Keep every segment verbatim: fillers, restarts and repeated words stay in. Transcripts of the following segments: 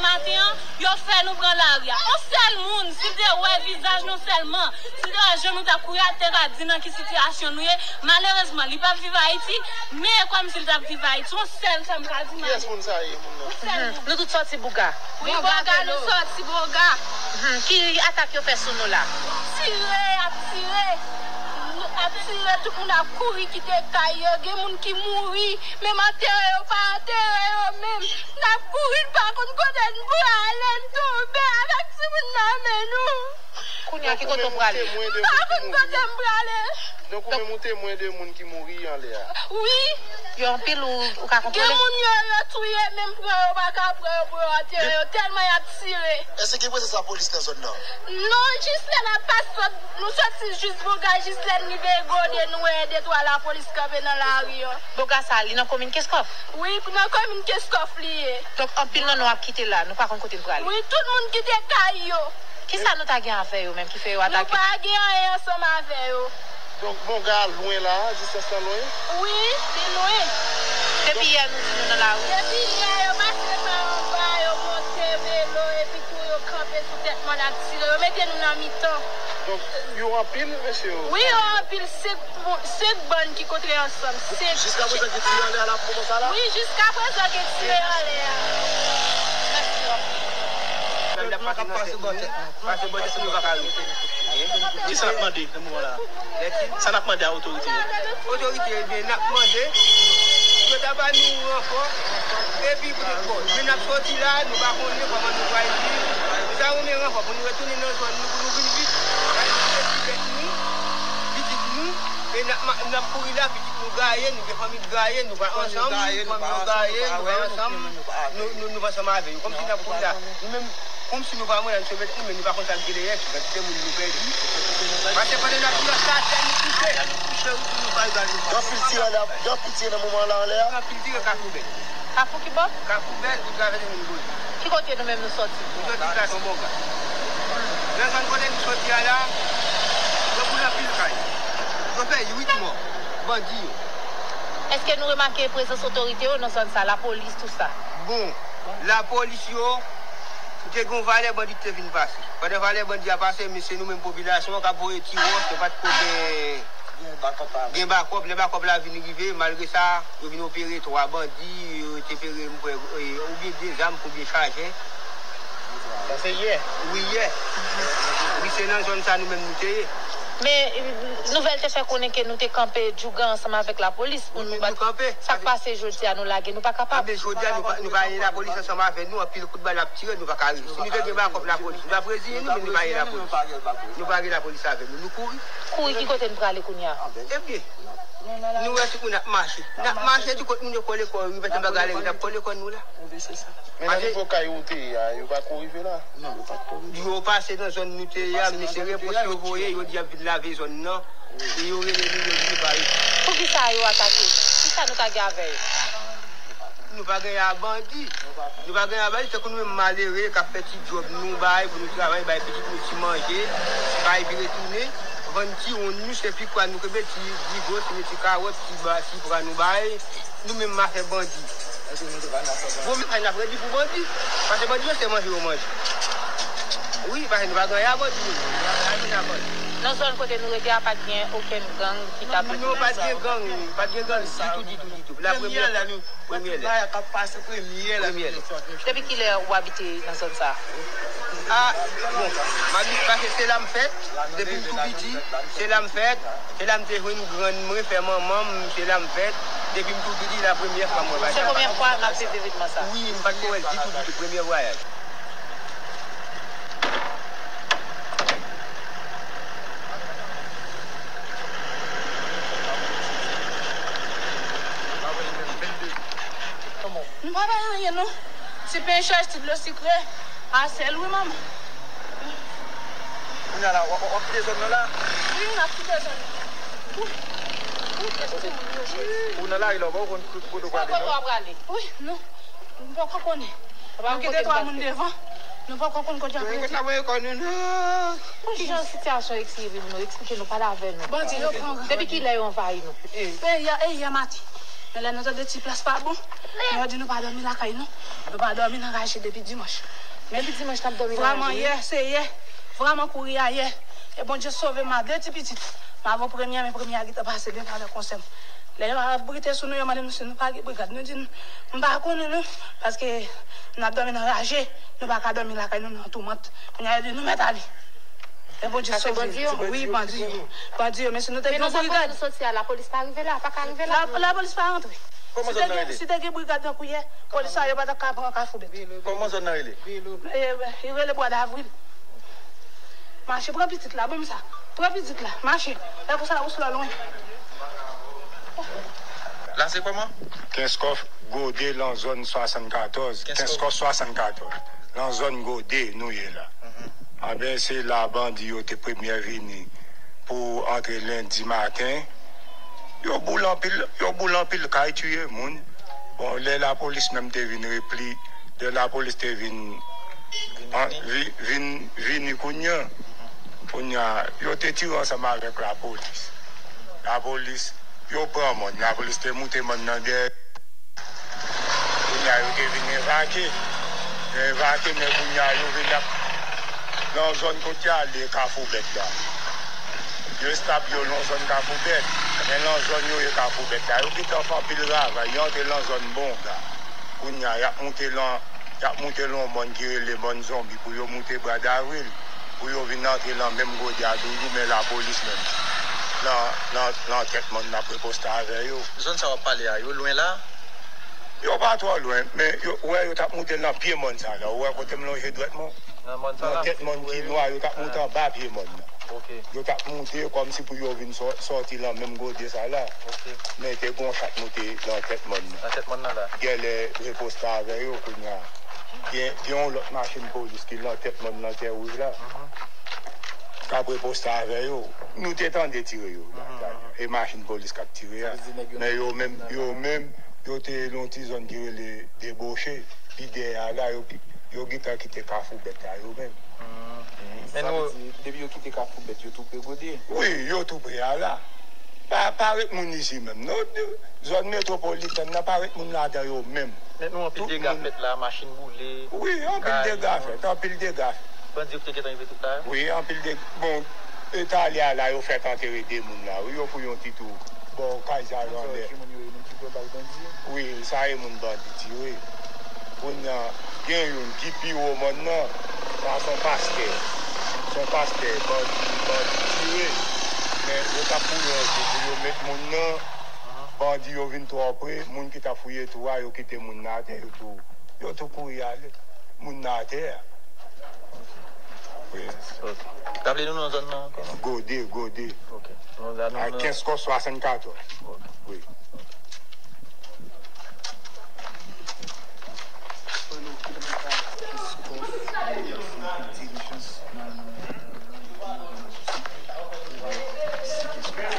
Maten an, yo fè nou pran lari a. Yon sèl moun, si l te wè vizaj nou sèlman, si l te wè jan nou t ap kouri a, te ka di nan ki sitiyasyon nou ye. Malerezman, li p ap viv Ayiti, men kòmsi l t ap viv Ayiti. Yon sèl sa m ka di, Malerezman. Kiyès moun sa ye, moun nan? Yon sèl moun. Nou tout sòti Bouga. Wi, Bouga, nou sòti Bouga. Mhm. Ki atak yo fè sou nou la? Tire, ap tire. Ap tire, tout moun ap kouri kite kay yo. Gen moun ki mouri. Menm antere yo pa antere yo menm. N ap kouri, n pa konn kote n prale, n tonbe avèk timoun nan men nou. Kounye a, ki kote w prale? M pa konn kote m prale. Donk, ou menm ou temwen de moun ki mouri anlè a? Wi. Yo anpil ou, ou ka kontwole? Gen moun yo, yo touye, menm pran yo pa ka pran yo pou yo antere yo, tèlman y ap tire. Èske gen prezans lapolis nan zòn nan? Non, Jislèn ap pase, nou sòti jis Bouga, Jislèn rive Gode, nou wè de twa lapolis kanpe nan lari an. Bouga sa, li nan komin Kenskòf? Wi, nan komin Kenskòf li ye. Donk, anpil nan nou ap kite la, nou pa konn kote n prale. Wi, tout moun kite kay yo. Kisa nou ta gen avè yo menm ki fè yo atake? Nou pa gen anyen ansanm avè yo. Donk, Bouga lwen la, distans lan lwen? Wi, li lwen. Depi yè nou di nou nan lari. Depi yè, yo pase pa anba, yo monte velo, epi tou yo kanpe sou tèt mòn ap tire. Yo mete nou nan mitan. Donk, yo anpil, mesye yo? Wi, yo anpil. Senk, senk bann ki kontre ansanm. Senk. Jiska prezan, gen tire anlè a la pou moman sa la? Wi, jiska prezan, gen tire anlè a. Mèsi anpil. Pase bò tèt nou. Pase bò tèt nou, nou pa ka rete. Kisa n ap mande nan moman la? Sa n ap mande a otorite yo? Otorite, ebyen, n ap mande pou yo ta ba nou ranfò. Epi poutèt kò, men n ap sòti la, nou pa konnen kòman nou pral viv. Nou ta renmen ranfò pou nou retounen nan zòn nou, pou nou vin viv. Pitit nou, pitit nou, e n ap ma-, n ap kouri la, pitit nou gaye, nou gen fanmi k gaye, nou pa ansanm, fanmi yo gaye, nou pa ansanm, nou, nou, nou pa ansanm avè yo. Kòmsi n ap kouri la, nou menm, kòmsi nou pa mwen la, nou se mèt nou, men nou pa konn sa k gen dèyè, ki kantite moun nou pèdi. Paske pandan n ap viv la, sa atè nou kouche. Gen anpil tire la, gen anpil tire nan moman la anlè a. Gen anpil tire Kafou Bèl. Kafou ki bò? Kafou Bèl, pou travèse vin Gode. Ki kote nou menm nou sòti? Nou sòti Platon Bouga. Nan zòn kote nou sòti a la, yo boule anpil kay. Yo fè uit mò, bandi yo. Èske nou remake prezans otorite yo nan zòn sa, lapolis, tou sa? Bon, lapolis yo, te gen yon valè bandi ki te vin pase. Pandan valè bandi a pase, men se nou menm popilasyon an k ap voye ti wòch, yo pa t ko gen gen bakòp la. Gen bakòp, lè bakòp la vin rive, malgre sa, yo vin opere twa bandi, yo te opere, m kwè, e, oubyen de zam, oubyen chajè. Sa se yè? Wi, yè. Wi, se nan zòn sa nou menm nou te ye. Men, nouvèl te fè konnen ke nou te kanpe djougan ansanm avèk lapolis. Wi, nou kanpe. Sa k pase jodi a, nou lage, nou pa kapab. Anben, jodi a, nou pa, nou pa gen lapolis ansanm avèk nou, anpil kout bal ap tire, nou pa ka rive. Si nou te gen bakòp lapolis, nou t ap reziyen nou, men nou pa gen lapolis. Nou pa gen lapolis avèk nou, nou kouri. Kouri ki kote n prale kounye a? Ebyen, nou wè si pou n ap mache. N ap mache, di kot moun yo kole kò yo, rive anba galè, n ap kole kò nou la. Men nan nivo kay ou te ye a, yo pa ko rive la? Yo pase nan zòn nou te ye a, men se repons yo voye, yo di y ap vin lave zòn nan. E yo rele nou, yo di nou pa rete. Poukisa yo atake nou? Kisa nou ta gen avè yo? Nou pa gen a bandi. Nou pa gen a bandi, se kou nou menm malere k ap fè ti djòb nou bay pou nou travay, bay pitit nou ti manje, bay pi retounen, vann ti wonn nou, se pi kwa nou kenbe, ti bigò, ti, ti kawòt, ti ba, ti pra nou bay. Nou menm afè bandi. Bon, men sa n ap redi pou bandi. Paske bandi yo se manje yo manje. Wi, paske nou pa gen a bandi nou. Nan zòn kote nou rete a, pa t gen okenn gang ki t ap... Non, pa t gen gang, pa t gen gang ditou, ditou, ditou. La premyè la nou, premyè lè. Premyè lè. Depi kilè ou abite nan zòn sa a? A, bon, m abite paske se la m fèt, depi m tou piti, se la m fèt, se la m te jwenn grann mwen, fè manman m, se la m fèt, depi m tou piti, la premyè fwa m wè bagay sa. Se premyè fwa n ap viv evenman sa? Wi, m pa t ko wè l ditou, ditou, premyè vwayaj. Nou pa bay anyen non. Ti pen chaj, ti dlo sikre. A sèl wi manman. Kounye a la, w ap, w ap kite zòn nan la? Wi, n ap kite zòn nan. Wi. Wi, kèk ti moun yo. Ou nan lari la, ou pa konn kote w prale non. Kote w prale? Wi, non. Nou poko konnen. Nou gen de twa moun devan. Nou poko konn kote y ap rete. Yo konn ap voye kò nou non. Ki jan sitiyasyon eksplike nou? Eksplike nou, pale avè nou. Bandi yo pran. Depi kilè yo anvayi nou? E yè, e yè maten. Men lè nou tande ti plas pa bon, nou di nou pa dòmi lakay nou. Nou pa dòmi nan raje depi dimanch. Men depi dimanch n ap dòmi nan raje. Vrèman, yè, se yè. Vrèman, kouri a yè. E Bondye sove m a de ti pitit. M avè premye, men premye a gentan pase devan avèk yon sè m. Lè yo ap brite sou nou, yo mande nou si nou pa gen brigad. Nou di, "M pa konnen non, paske n ap dòmi nan raje, nou pa ka dòmi lakay nou nan toumant." Kounye a, yo di, "Nou mèt ale." E Bondye sove. Sa se bandi yo? Wi, bandi yo. Bandi yo, men si nou te gen yon brigad. Men nan zòn kote nou soti a, lapolis pa rive la, pa ka rive la? La, lapolis pa rantre. Kòman zòn nan rele? Si te gen, si te gen brigad tankou yè, polis sa yo pa t ap ka pran Kafou Bèt. Kòman zòn nan rele? E, e, li rele Bwa Davril. Mache, pran pitit la, ban m sa. Pran pitit la, mache. Lè konsa, ou sou la lwen. La se kòman? Kenskòf Gode lan zòn swasannkatòz. Kenskòf. Kenskòf swasannkatòz. Lan zòn Gode nou ye la. Mhm. Anben, se la bandi yo te premye vini pou antre lendi maten. Yo boule anpil, yo boule anpil kay, tiye moun. Bon, lè lapolis menm te vin repli, lè lapolis te vin, an, vi-, vin, vini kounye a, kounye a, yo te tire ansanm avèk lapolis. Lapolis, yo pran mòn, lapolis te moute mòn nan dèyè. Kounye a, yo te vin evakye. Yo evakye, men kounye a, yo vin ap nan zòn kote y ale Kafou Bèt la. Yo establi yo nan zòn Kafou Bèt. Men nan zòn yo ye Kafou Bèt la, yo gentan fè anpil travay. Yo antre nan zòn Bonga. Kounye a, y ap moute lan, y ap moute lan yon mòn ki rele Mòn Zonbi pou yo moute Bwa Davril, pou yo vin antre lan menm Gode a toujou, men lapolis menm, nan, nan, nan tèt mòn nan ap riposte avè yo. Zòn sa w ap pale a, yo lwen la? Yo pa twò lwen, men yo, ou wè yo t ap moute nan pye mòn sa la. Ou wè kote m lonje dwèt mwen? Nan mòn sa la? Nan tèt mòn ki nwa, yo t ap moute anba pye mòn nan. Ok. Yo t ap moute kòmsi pou yo vin sò-, sòti nan menm Gode sa la. Ok. Men te gon chat moute nan tèt mòn nan. Nan tèt mòn nan la? Genlè riposte avè yo kounye a. Gen, gen yon lòt machin polis ki nan tèt mòn nan tè wouj la. Mhm. K ap riposte avè yo. Nou te tande tire yo. Mhm, mhm. E machin polis k ap tire a. Sa vle di nèg yo nan, men yo menm, yo menm, yo te nan ti zòn ki rele Deboche. Pi dèyè a la, yo, yo gentan kite Kafou Bèt la, yo menm. Mhm. Men sa vle di, depi yo kite Kafou Bèt, yo tou pre Gode? Wi, yo tou pre a la. Pa, pa ret moun isi menm, non. Zòn metwopolitèn nan pa ret moun ladan yo menm. Men nou anpil dega fèt la, machin boule. Wi, anpil dega fèt, anpil dega fèt. Bandi yo ki te gentan rive tout la? Wi, anpil dega. Bon, e talè a la, yo fèk antere de moun la. Wi, yo fouye yon ti tou bò kay sa yo anlè. Ki moun yo ye, moun ki pran bal bandi? Wi, sa e moun bandi tire. Kounye a, gen youn ki pi wo mòn nan, sa se yon pastè. Se yon pastè, bandi, bandi tire. Men yo t ap fouye yon kou pou yo met moun nan. Bandi yo vin twò pre, moun ki t ap fouye tou a, yo kite moun nan atè, yo tou, yo tou kouri ale. Moun nan atè a. Wi. Ok. Raple nou non zòn nan ankò? Gode, Gode. Ok. Nou la, nou, a kenskòf swasannkatòz. Ok. Wi.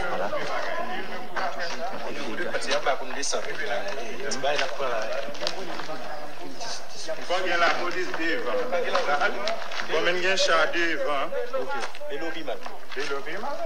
Vwala. Pati a pa konn desann. Ti bagay n ap pran la. Bon, gen lapolis devan. Bon, men gen cha devan. Ok. Belo pi mal. Belo pi mal.